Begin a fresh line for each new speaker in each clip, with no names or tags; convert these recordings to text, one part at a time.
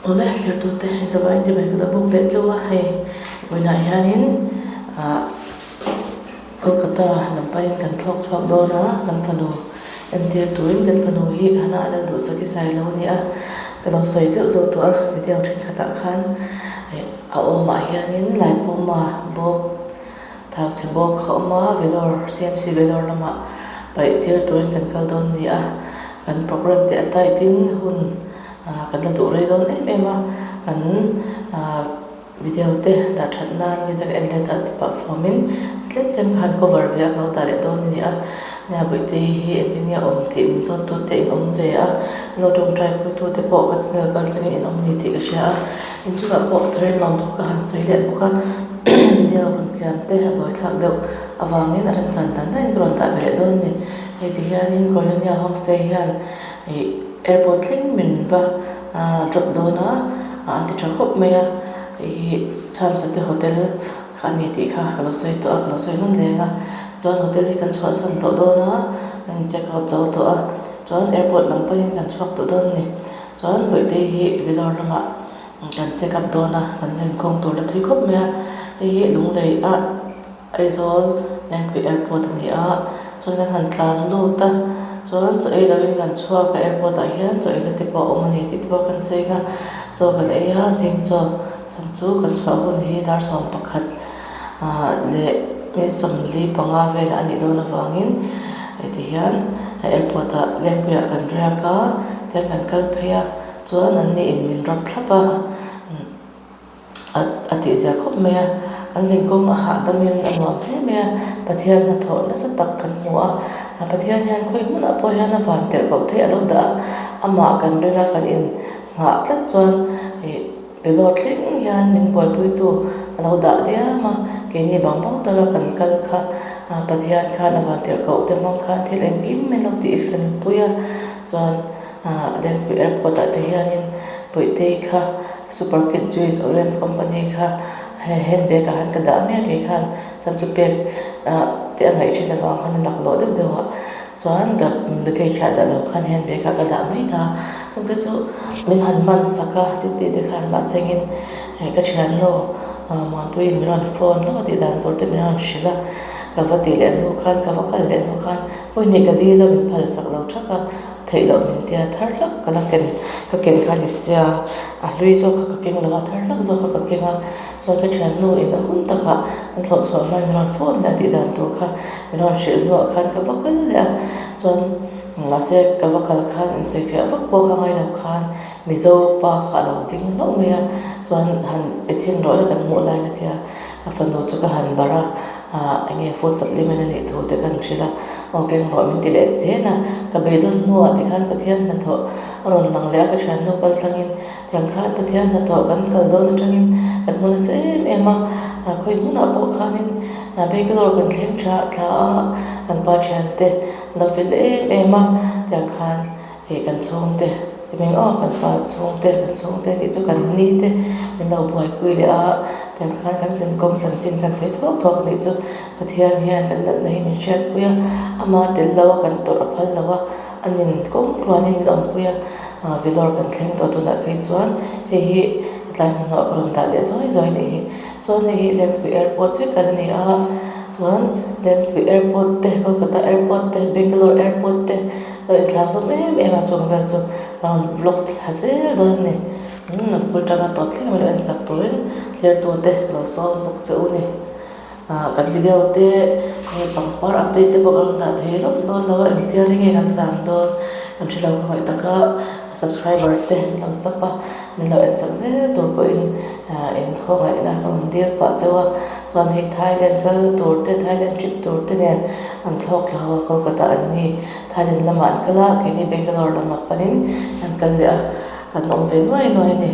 Awle thlir tute zawh in chibai ka lo bawk leh chauh a hei vawiinah hianin ah Kolkata lam panin kan thlawk chhuak dawn a kan fanu entir turin kan fanu hi Hana a lal duhsak hi sai lo a ni a ka lo sawi zeuh zeuh tawh a video thenkhatah khan eh a awmah hianin Laipuma bawk thau chhe bawk a awm a Vellore C M C Vellore lamah paih tir turin kan kal dawn a ni a kan programme te a tight in hun. Ah kan la duh rei dawn em em a, kan ah video te dah that nan ni tak en let a ti pah fawm in tlem tlem khan cover ve a ka lo dah leh dawn a ni a, nia Bawihtei hi engtin nge a awm tih min zawt tu te in awm ve a, lo tawngtai pui tu te pawh ka channel kal thlengin in awm ni tih ka hria a, inchungah pawh tharin lawm thu ka han sawi leh bawk a, video rawn siam te a buaithlak deuh avangin a remchan dan daihin ka rawn dah ve leh dawn a ni, hei ti hianin Koinonia homestay hian ih. Airport thleng min va drop dawn a, an ti tha khawp mai a, hei hi Chhamsate hotel kha a ni tih kha ka lo sawi tawh a, ka lo sawi hman leng a, chuan hotel hi kan chhuahsan tawh dawn a, kan check out zo tawh a, chuan airport lam pawhin kan chhuak tawh dawn a ni, chuan Bawihtei hi Vellore lamah kan check up dawn a, kan zinkawng tur la thui khawp mai a, hei hi Lunglei ah. Aizawl Lengpui Airport a ni a, chuan kan han tlan lut a, chuan chaw ei loin kan chhuak a airport ah hian chaw eina te pawh a awm a ni tih te pawh kan sawi ang a, chaw kan ei a zing chaw chhan chu kan chhuah hun hi dar 11 ah leh minute 45 velah a nih dawn avangin heti hian airport ah Lengpui ah kan riak a tihian kan kal phei a chuan an ni in min rawp thlap a. A tih zia khawp mai a, kan zinkawng a hahdamin a nuam hle mai a, Pathian hnathawh nasa tak kan hmu a, Pathian hian khawi hmunah pawh hian a van tirh koh theih a lo dah a, amah kan ring a kan in nghah tlat chuan ih Vellore thleng hian min buaipuitu a lo dah diam a, keini bang bang taka kan kal kha Pathian khan a van tirh koh te hmang khan thil engkim min lo tih fenpui a, chuan Lengpui airport ah te hianin Puitei kha Super Kid Juice Orange Company kha he handbag ah khan ka dah mek kei khan chuan chu pek ah te a ngaih thin avang khan a laklawh deuh deuh a chuan ka luggage ah dah lo khan handbag ah ka dah mai ta chung te chu min han man sak a duty te khan mahse engin hei ka thiannu Muanpuiin min rawn phone hlauh a tih dan tur te min rawn hrilh a ka va tih leh hnu khan ka va kal leh hnu khan pawihnih ka dil a min phal sak lo thak a. Theih loh min tia thar hlak ka la ken ka ken kha ni sia a hlui zawk kha ka keng lo a thar hlak zawk kha ka keng a chuan ka thiannu in a hun takah kan thlawh chhuah hmain min rawn phone leh a tih dan tur kha min rawn hrilh hnuah khan ka va kal leh a chuan mahse ka va kal khan insawifiah vak pawh kha ngai lo khan Mizo pa kha a lo ding hlauh mai a chuan han pe chhin rawh la kan hmuh lain a tia ka fanu chu ka han barh a ah eng nge food supplement a nih thu te kan hrilh a aw keng rawh min ti leh then a ka beidawn hnuah tikhan Pathian hnathawh a rawn lang leh a ka thiannu kal tlangin tiang khan Pathian hnathawh kan kal dawn atangin kan hmu nasa em em a ah khawi hmunah pawh khanin ah Bangalore kan thleng tha thla a kan pa thiante lo fel em em a tiang khan Hei kan chhungte ti mai aw kan pa chhungte kan chhungte tih chu kan ni te min lo buaipui leh a tiang khan kan zinkawng chanchin kan sawi thuak thuak anih chu Pathian hian kan natna hi min hriatpui a ama tel lo a kan tawrh a phal lo a a nin kawng tluanin min awmpui a ah Vellore kan thleng tawh tunah phei chuan hei hi a tlai hnuhnawh ka rawn dah leh zuai zuai anih hi chuan hei hi Lengpui airport vek a la ni a chuan Lengpui airport te Kolkata airport te Bangalore airport te. Ka inthlak hlawm em em a chung vel chu ka rawn vlog thla zel dawn a ni. Umm a phul tanga tawp thleng mai lo en sak turin thlertu te lo sawm bawk che u ni. Ah kan video te hei pangpar update te pawh ka rawn dah thei lawk dawn lo a engtia ri nge kan cham dawn kan hre lo ka ngaih tak a subscriber te min lo sub a min lo en sak zel tur pawhin ah in khawngaihna ka rawn dil pah cheu a chuan hei Thailand kal tur te Thailand trip tur te nen an thlawk thla ho a Kolkata an ni. Thailand lamah an kal a, keini Bangalore lamah panin an kal leh a, kan awm ve nuai nuai a ni.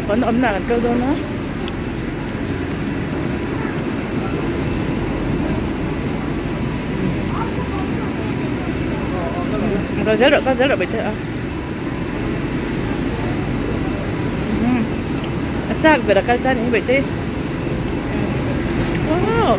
Kan awmna kan kal dawn a. Kal zel rawh kal zel rawh Bawihtei a. A chak ber a kal ta a nih hi Bawihtei. Wow.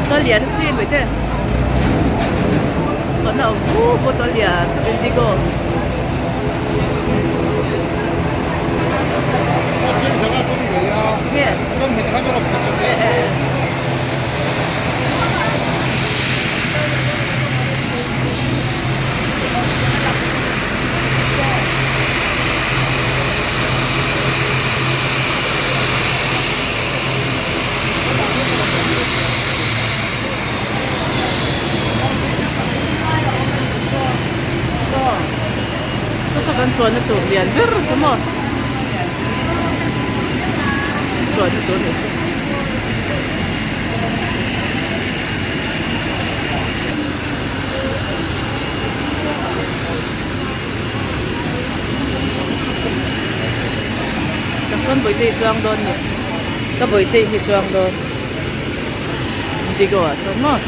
Tawlian sin Bawihtei. Tawlh na awm puk pawh tawlian indigo. Saw kan chuanna tur lian ber saw maw chuanna tur ni saw. Ka chuan bawihte hi chuang dawn ni ka bawihte hi chuang dawn indigo ah sawn maw.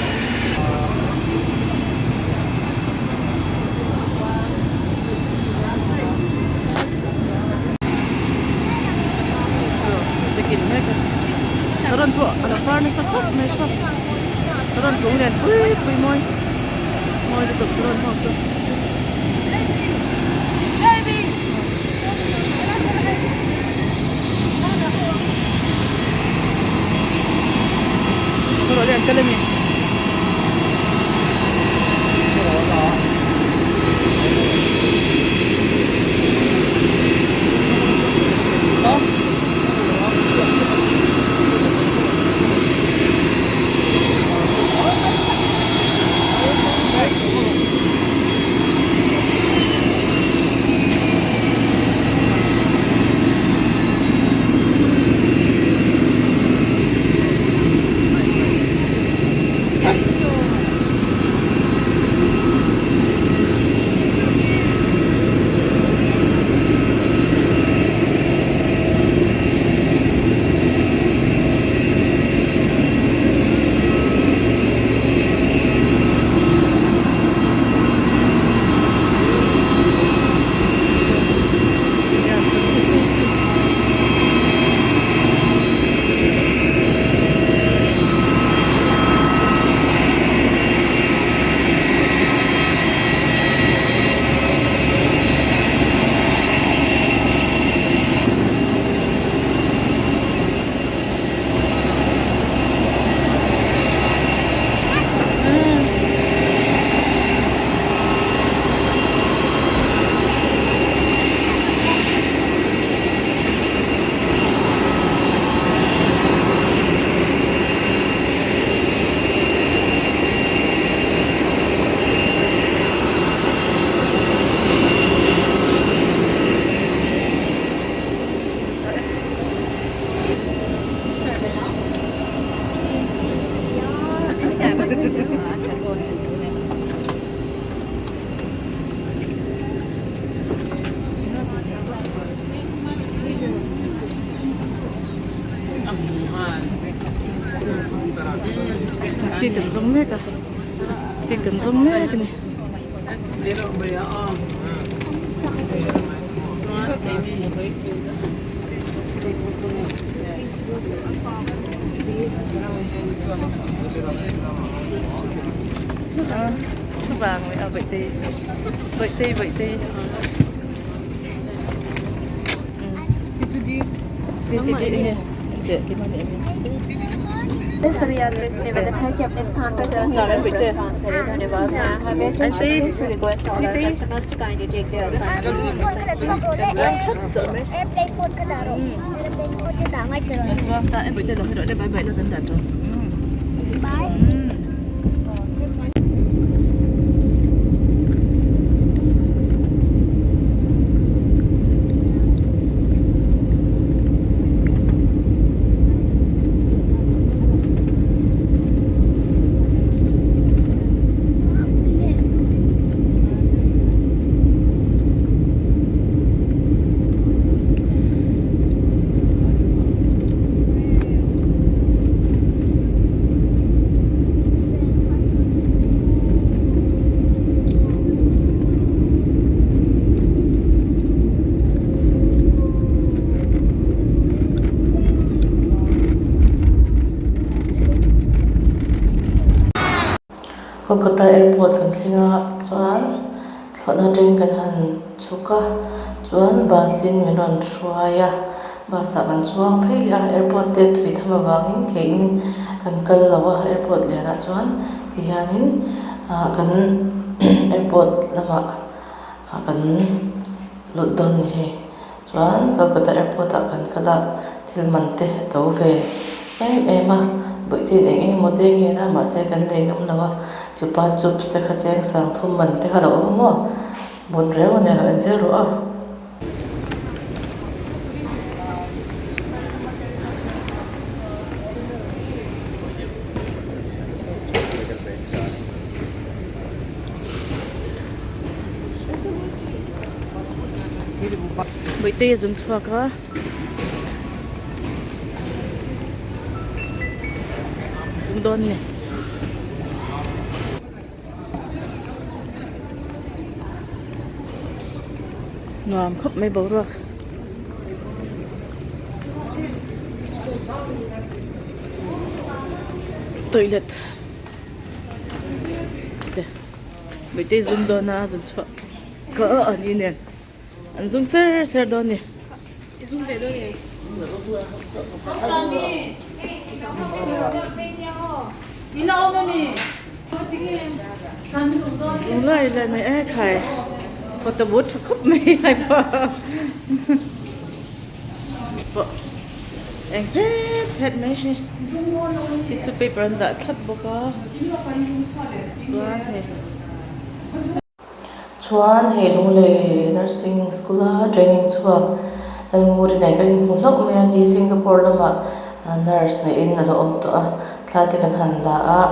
Check in mek a saron pawh a lo par nasa khawp mai saw saron kung lian pui pui mawi mawi lutuk saron ho chu. Seat kan zawng mek a seat kan zawng mek a ni. Vàng vậy à vậy thì vậy thì vậy thì Kolkata airport kan thleng a chuan thlawhna atangin kan han chhuk a chuan bus in min rawn hruai a bus ah kan chuang phei leh a airport te tui tham avangin keiin kan kal lo a airport lianah chuan ti hianin ah kan airport lamah ah kan lut dawn a ni hei. Chuan Kolkata airport ah kan kal a, thil man te a to ve em em a, Bawihte in eng eng emaw te ngen a, mahse kan lei ngam lo a, chupa chups te kha cheng sang thum man te kha lo awm a maw? Bun reu a nia lo en zel rawh a. Bawihte a zung chhuak a zung dawn ni nuam khawp mai boruak toilet Bawihte zung dawn a zung chhuak ka a ni nen an zung ser ser dawn ni. Zung lai lai mai e khai photo booth tha khawp mai hai pawh pawh eng phet phet mai hei tissue paper an dah thlap bawk a chuan hei. Chuan hei Lunglei Nursing School a training chhuak Lalnguri nen kan inhmu hlauh mai a ni Singapore lamah nurse neihin a lo awm tawh a thla te kan han la a.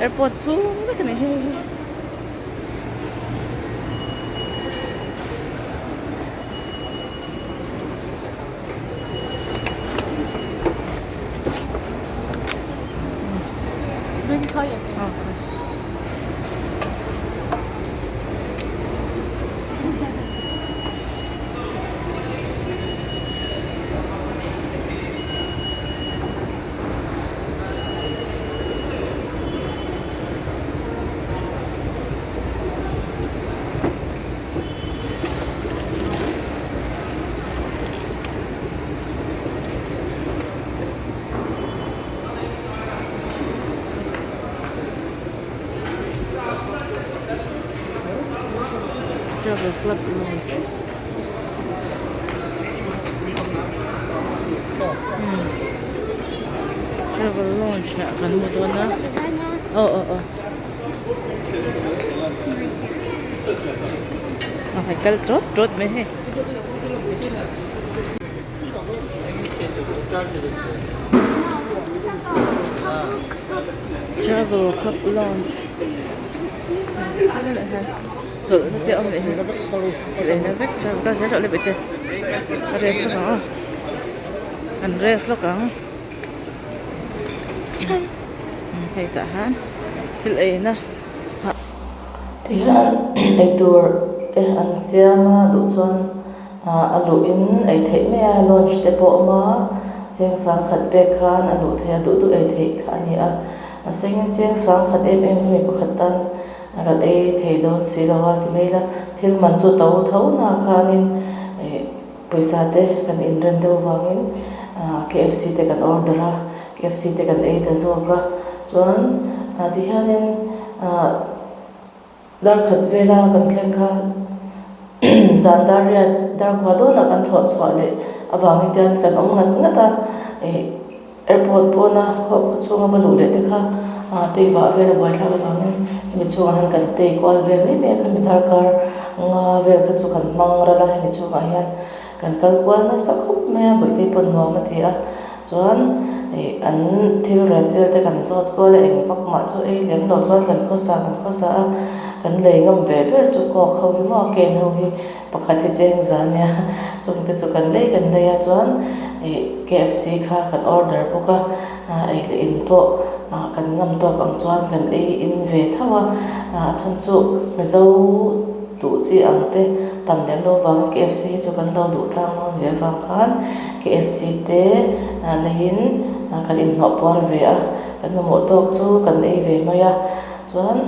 Airport chhung vek a ni hei hi. Travel club lounge travel lounge ah kan hmu dawn a aw aw aw a hei kal tawt tawt mai hei. Travel club lounge chawlhna te a awm leh hi thil eina vek travel ta zel loh le bete a rest lawk ang aw an rest lawk ang hei tah hian thil eina.
Tihian eitur te an siam a duh chuan a luh in ei theih mai a lounge te pawh a awm a cheng sangkhat pek khan a luh theih a duh duh ei theih kha a ni a mahse engin cheng sangkhat em em kha mi pakhat tan a rawn ei thei dawn si lo a ti mai ila thil man chu to tho na khanin ih pawisa te kan inren deuh vangin KFC te kan order a KFC te kan ei ta zawk a chuan tihianin ah. Dar khat vela kan thleng kha zan dar riat dar kua dawnah kan thlawh chhuah leh avangin te hian kan awm ngat ngat a, ih airport pawna khaw chhunga va luh leh te kha tei vah vel a buaithlak avangin hemi chhungah hian kan tei kual vel mai mai a, khami darkar nga vel kha chu kan hmang ral a, hemi chhungah hian kan kal kual nasa khawp mai a, Bawihte pawn nuam a ti a. Chuan ih an thil ret vel te kan zawt kual a, eng vak mah chu ei lem lo chuan kan khawsa kan khawsa a, kan lei ngam ve ber chu coke ho hi maw cane ho hi pakhat hi cheng za nia chung te chu kan lei kan lei a chuan ih KFC kha kan order bawk a, ei leh in pawh kan ngam tawk ang chuan kan ei in ve tho a, a chhan chu Mizo duh chi ang te tam lem lo vangin KFC hi chu kan lo duh tlang dawn ve avang khan.
KFC te leiin kan inhnawh puar ve a, kan mamawh tawk chu kan ei ve mai a, chuan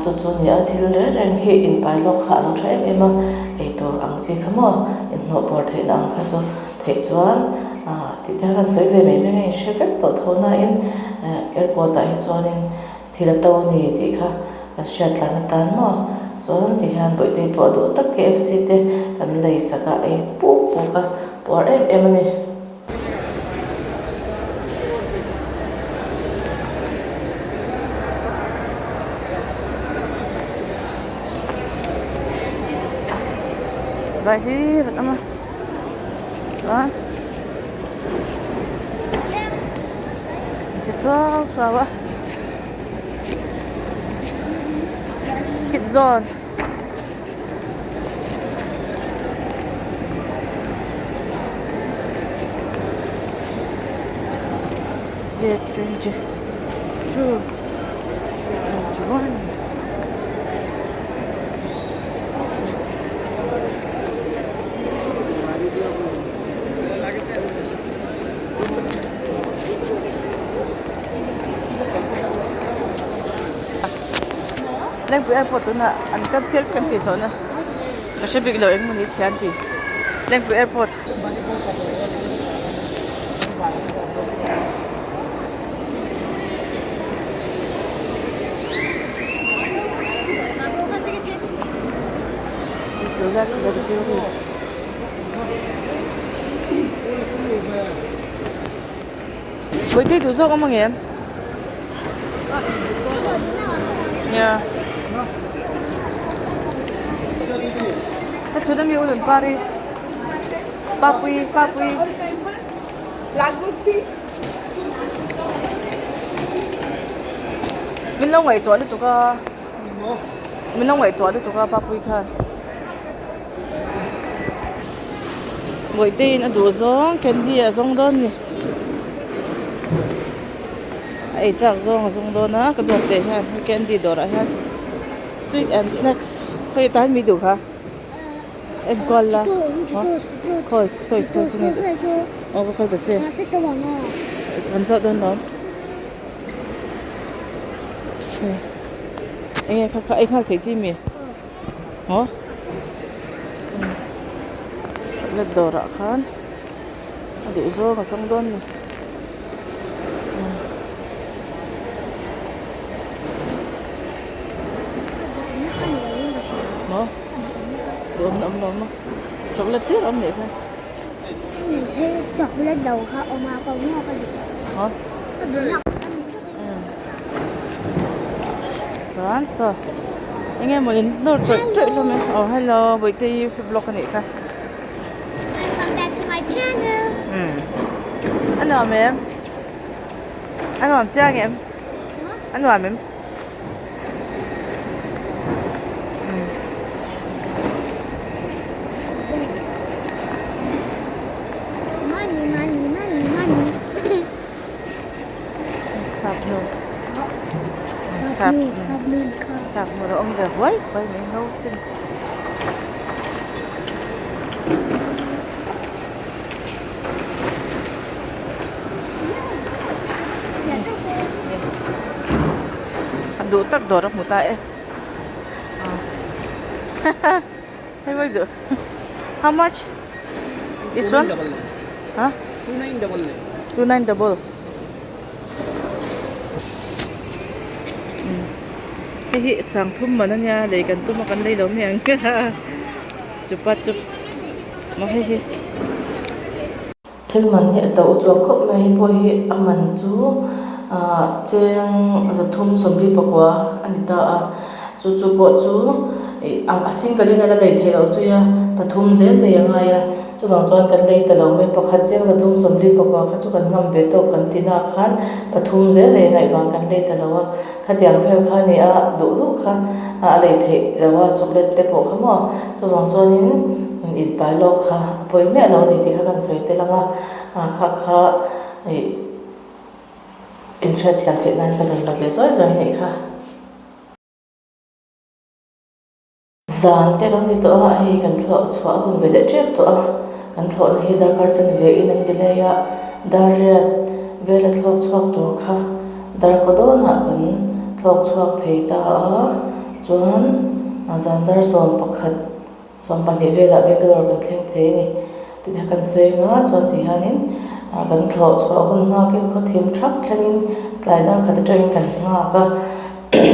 chu chu nia thil reng reng hi inpai lawk kha a lo tha em em a, eitur ang chi kha maw inhnawh puar theihna ang kha chu theih chuan tih te kha kan sawi ve mai mai a, inhre vek tawh tho nain airport ah hi chuanin Thil a to a ni tih kha kan hriat tlan atan maw? Chuan ti hian Bawihtei pawh a duh tak KFC te kan lei sak a, ei puk puk a, puar em em a ni.
Vai hlir an awm a chuan suau suau a. Kit zawn gate 22 21 Lengpui airport tunah an cancel kan tih thlawhna ka hre bik lo eng maw ni chhia an ti Lengpui airport. Bawihtei duh zawk awm ang em? Nia. Sa thut ami ulun pari. Papui papui. Min lo ngaihtuah lutuk a. Min lo ngaihtuah lutuk a papui khan. Bawihteiin a duh zawng candy a zawng dawn ni a ei chak zawng a zawng dawn a ka duat teh hian hei candy dawrah hian sweet and snacks khawi atan mi duh kha enkawl la khawi sawi sawi sawi aw ka kal ta che kan zawh dawn lawm enge kha kha ei nghal theih chi mi. Maw chocolate dawrah khan a duh zawng a zawng dawn a ni maw duhawmna awm lo maw chocolate hlir a awm nih kha maw chuan chaw eng nge mawni nawr tawih tawih hlawm e aw hello bawihte i vlog a nih kha umm a nuam em a nuam chiang em a nuam em. Sap nu sap sap nu a awm ve huai huai mai ngo sin yes a duh tak dawr a hmu ta e hei mai duh how much this one huh 29 double Hei hi sangthum man ania lei kan tum a kan lei lo mai ang chupa chup maw hei hi.
Thil man hi a to uchuak khawp mai hei pawh hi a man chu ah cheng 349 a ni ta a chu chu pawh chu ih a single in a la lei theih loh zui a pathum zel lei a ngai a. Chuvang chuan kan lei ta lo mai, pakhat cheng 344 kha chu kan ngam ve tawk kan ti nak khan pathum zel lei ngaihvang kan lei ta lo a, khatiang vel kha ni a duh duh kha a lei theih lo a chocolate te pawh kha maw, chuvang chuanin inpai lawk kha a pawi miah lo a ni tih kha kan sawi tel ang a, kha kha ih inhriatthiam theih nan ka rawn la ve zuai zuai a nih kha. Zan te lo ni tawh a, hei kan thluah chhuah a hun ve leh tep tawh a, Kan thlawhna hi darkar chanve in an delay a, dar riat vela thlawk chhuak tur kha darkaw dawnah kan thlawk chhuak thei ta a, chuan zan dar 11, 12 velah Bangalore kan thleng thei a ni. Tih kan sawi anga chuan ti hianin kan thlawh chhuah hun nghakin khaw thim thap thlengin tlai dar khat atangin kan nghak a,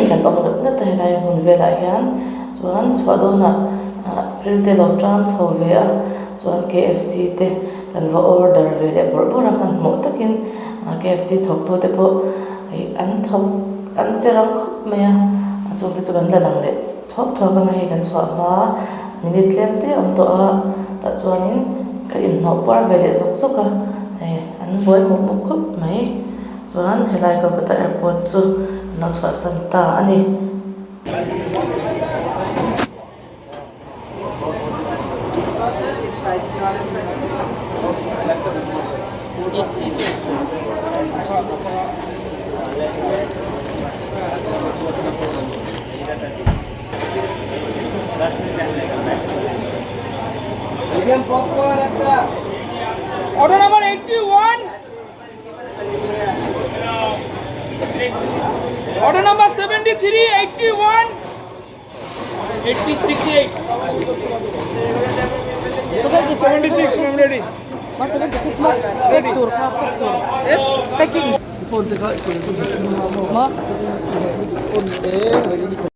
kan awm ngat ngat a helai hmun velah hian chuan chhuah dawnah ril te lo tan chho ve a chuan KFC te kan va order ve leh bawrh bawrh a hmanhmawh takin KFC thawktu te pawh ih an thawk an che rang khawp mai a chungte chu kan la lang leh. Thuak thuak anga hei kan chhuah hma minute tlem te a awm tawh a tah chuanin ka inhnawh puar ve leh zawk zawk a hei an buai mawp mawp khawp mai chuan helai Kolkata airport chu an lo chhuahsan ta a ni.
Order number 81. Order number 73, 81, 86, 8. 76, I'm ready.
76 ma pack tur kha pack tur.
Yes.
Packing.
Ma.